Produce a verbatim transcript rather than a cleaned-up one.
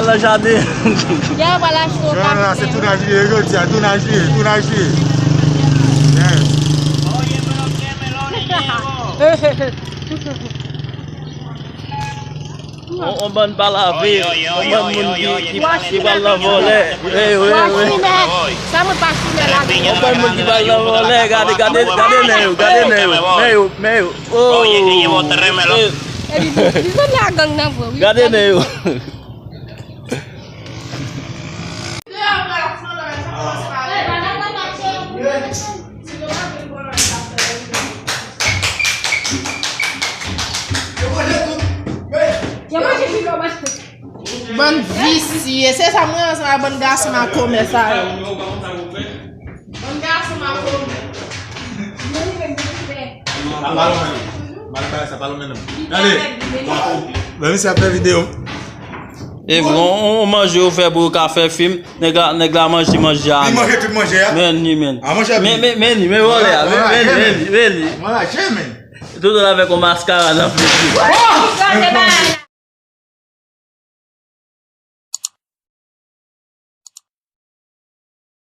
Nan jaden. Yè, w pral achte yon kafe. Non, non, se tounaj li ye, yo di a, tounaj li ye, tounaj li ye. Yes. On, on bann pa lave, on bann moun ki, ki, ki pral nan vòlè. Ey, ey, ey. Sa mwen pa fime la. On bann moun ki pral nan vòlè. Gade, gade, gade nèg yo, gade nèg yo. Nèg yo, nèg yo. Oh. Epi, li vin la gang nan vre, wi. Gade nèg yo. Bann visye, se sa mwen ansanm ak bann gason makomè sa yo. Bann gason makomè. Sa pa lonmen non. Mal bay sa pa lonmen non. Gade. Bon, misye ap fè videyo. E bon, on, on manje yo fè pou yo ka fè fim. Nèg la, nèg la manje manje a. Li manje tout manje a. Men ni men. A manje a. Men, men, men ni, men vòlè a. Men, men, men ni, men ni. Manje men. Tout avèk on maskara nan figi.